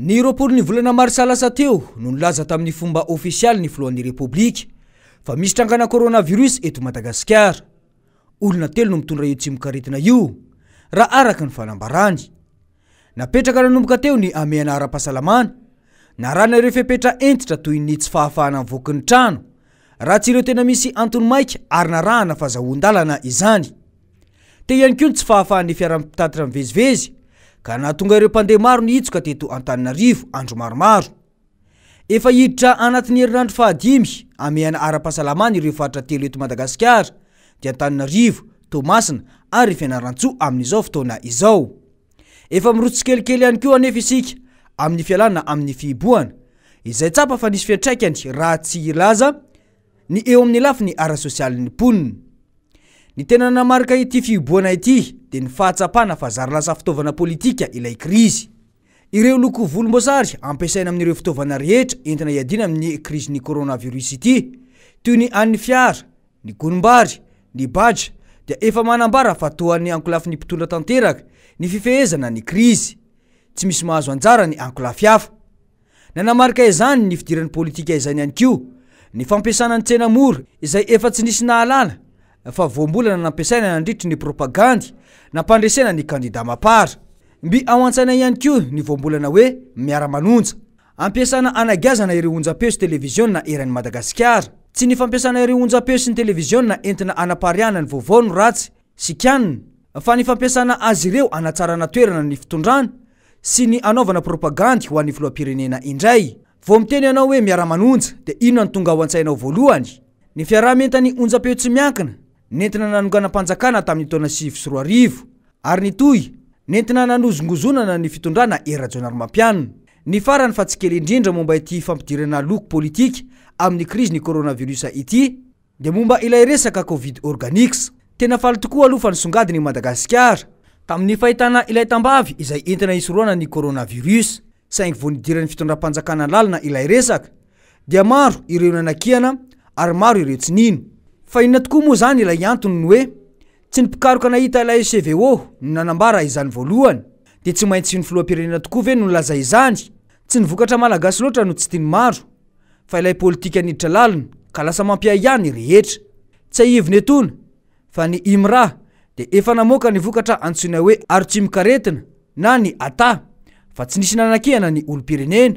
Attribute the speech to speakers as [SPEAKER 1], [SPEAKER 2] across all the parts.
[SPEAKER 1] Ny 20 ny volana marsa lasa teo no nilaza tamin'ny fomba ofisialy ny filohan'ny Repoblika fa misy trangana coronavirus eto Madagasikara. Olona telo no mitondra io tsimokaretina io, raha araka ny fanambarany. Napetraka nanomboka teo ny hamehana ara-pahasalamana, narahina ireo fepetra hentitra toy ny tsy fahafahana mivoaka ny trano, raha tsy ireo tena misy antony maika ary narahana fazahoan-dalana izany. Teo ihany koa ny tsy fahafahan'ny fiara mpitatitra mivezivezy ka nahatonga ireo mpandeha maro nihitsoka teto Antananarivo andro maromaro. Efa hiditra anatin'ny herinandro fahadimy hamehana ara-pahasalamana ireo faritra telo eto Madagasikara dia Antananarivo, Toamasina ary Fianarantsoa amin'izao fotoana izao. Efa miroso tsikelikely ihany koa anefa isika amin'ny fialana amin'ny fihibohana izay tsapa fa nisy fiantraikany raha tsy hilaza ny eo amin'ny lafiny ara-sosialin'ny mponina. Ny tena nanamarika ity fihibohana ity dia ny fahatsapana fa zary lasa fitaovana politika ilay krizy. Ireo loko volomboasary ampiasaina amin'ireo fitaovana rehetra entina hiadiana amin'ny krizin'ny coronavirus ity, toy ny an'ny fiara, ny gonim-bary, ny badge, dia efa manambara fa toa ny ankolafin'ny mpitondra tanteraka ny fifehezana ny krizy. Tsy misy mahazo anjara ny ankolafy hafa. Nanamarika izany ny fidiran'ny politika izany ihany koa ny fampiasana ny tsena mora izay efa tsy nisy nahalala fa voambolana nampiasaina nandritry ny propagandy nampandresena ny kandida Mapar. Mby ao an-tsaina ihany koa ny voambolana hoe miara-manonja. Ampiasana hanagiazana ireo onjam-peo sy televiziona eran'i Madagasikara. Tsy ny fampiasana ireo onjam-peo sy ny televiziona entina hanapariahana ny vaovao no ratsy sy kianina fa ny fampiasana azy ireo hanatsarana toerana ny fitondrana sy ny hanaovana propagandy ho an'ny filoham-pirenena indray. Vao miteny ianao hoe miara-manonja dia inona no tonga ao an-tsainao voalohany? Ny fiaraha-mientan'ny onjam-peo tsy miankina nentina nanonganam-panjakana tamin'ny taona 2009 ary nitohy nentina nanozongozonana ny fitondrana Hery Rajaonarimampianina. Ny farany fa tsy kely indrindra momba ity fampidirana loko politika amin'ny krizin'ny coronavirus ity Dia momba ilay resaka Covid Organics. Tena faly tokoa aloha fa nisongadina i Madagasikara tamin'ny fahitana ilay tambavy izay entina hisorohana ny coronavirus. Saingy vao nidiran'ny fitondram-panjakana lalina ilay resaka dia maro ireo nanakiana ary maro ireo tsy nino. Fa inona tokoa moa izany ilay antony ny hoe tsy ny mpikaroka nahita ilay CVO no nanambara izany voalohany? Dia tsy maintsy ny filoham-pirenena tokoa ve no nilaza izany? Tsy ny vokatra malagasy loatra no tsy tian'ny maro fa ilay politika niditra lalina ka lasa mampiahiahy ny rehetra. Tsiahivina etoana fa ny IMRA dia efa namoaka ny vokatra antsoina hoe arotsimokaretina na ny ata fa tsy nisy nanakihana ny olom-pirenena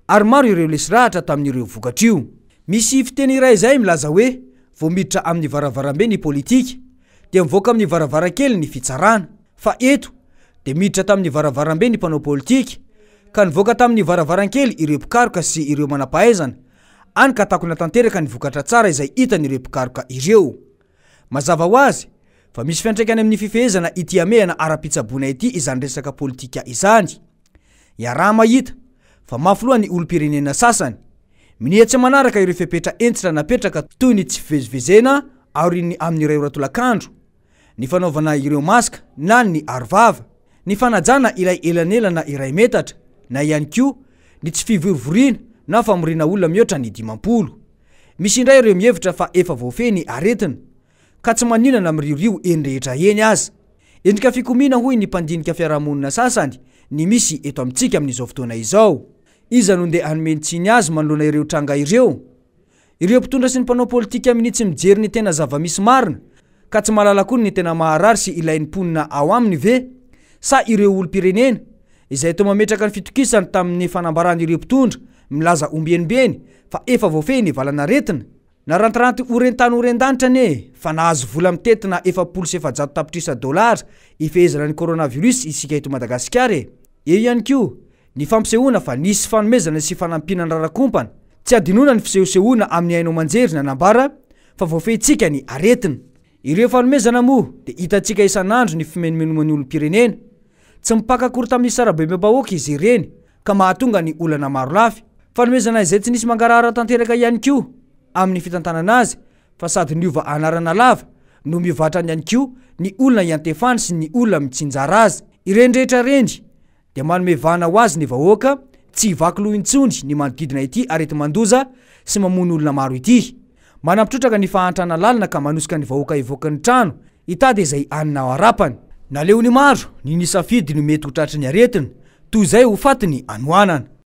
[SPEAKER 1] ary maro ireo lesy lahatra tamin'ireo vokatra io. Misy fiteny iray izay milaza hoe vao miditra amin'ny varavarambe ny politika dia mivoaka amin'ny varavarankely ny fitsarana fa eto dia miditra tamin'ny varavarambe ny mpanao politika ka nivoaka tamin'ny varavarankely ireo mpikaroka sy ireo manam-pahaizana, any ka takona tanteraka ny vokatra tsara izay hitan'ireo mpikaroka ireo. Mazava ho azy fa misy fiantraikany amin'ny fifehezana ity hamehana ara-pitsaboana ity izany resaka politika izany. Iaraha-mahita fa mafy loha ny olom-pirenena sasany, minia tsy manaraka ireo fepetra hentitra napetraka toy ny tsy fivezivezena aorian'ny amin'ny iray ora tolakandro, ny fanaovana ireo maska na ny arovava, ny fanajana ilay elanelana iray metatra na ihany koa ny tsy fivorivoriana na famoriana olona mihoatra ny 50. Misy indray ireo mihevitra fa efa voafehy ny aretina ka tsy maninona na miriorio eny rehetra eny aza. Endrika fikomiana hoy ny mpandinika fiarahamonina sasany ny misy eto amintsika amin'izao fotoana izao. Iza no ndeha hanome ny tsiny azy manoloana ireo tranga ireo? Ireo mpitondra sy ny mpanao politika minia tsy mijery ny tena zava-misy marina ka tsy mahalala akory ny tena maharary sy ilain'ny mponina ao aminy ve? Sa ireo olom-pirenena izay toa mametraka ny fitokisany tamin'ny fanambaran'ireo mpitondra milaza ombienimbeny fa efa voafehy ny valanaretina? Narantiranty oren-tany oren-danitra anie fa nahazo vola mitentina 440 tapitrisa dolara hifehezana ny coronavirus isika eto Madagasikara e! Eo ihany koa Ny fampisehoana fa nisy fanomezana sy fanampiana nirarakompana, tsy adinoina ny fisehosehoana amin'ny haino aman-jery nanambara fa voafehintsika ny aretina. Ireo fanomezana moa dia hitantsika isan'andro ny fimenomenoman'ny olom-pirenena. Tsy mipaka akory tamin'ny sarababem-bahoaka izy ireny ka mahatonga ny olana marolafy. Fanomezana izay tsy nisy mangarahara tanteraka ihany koa amin'ny fitantanana azy fa sady niova anarana lava no miova hatrany ihany koa ny olona iantefany sy ny olona mitsinjara azy. Ireny rehetra ireny dia manome vahana ho azy ny vahoaka tsy hivaky loha intsony ny manodidina ity areti-mandoza sy mamono olona maro ity. Manampy trotraka ny fahantrana lalina ka manosika ny vahoaka hivoaka ny trano hitady izay hanina ao harapany. Naleon'ny maro ny nisafidy ny mety ho tratry ny aretina toy izay ho fatin'ny hanoanana.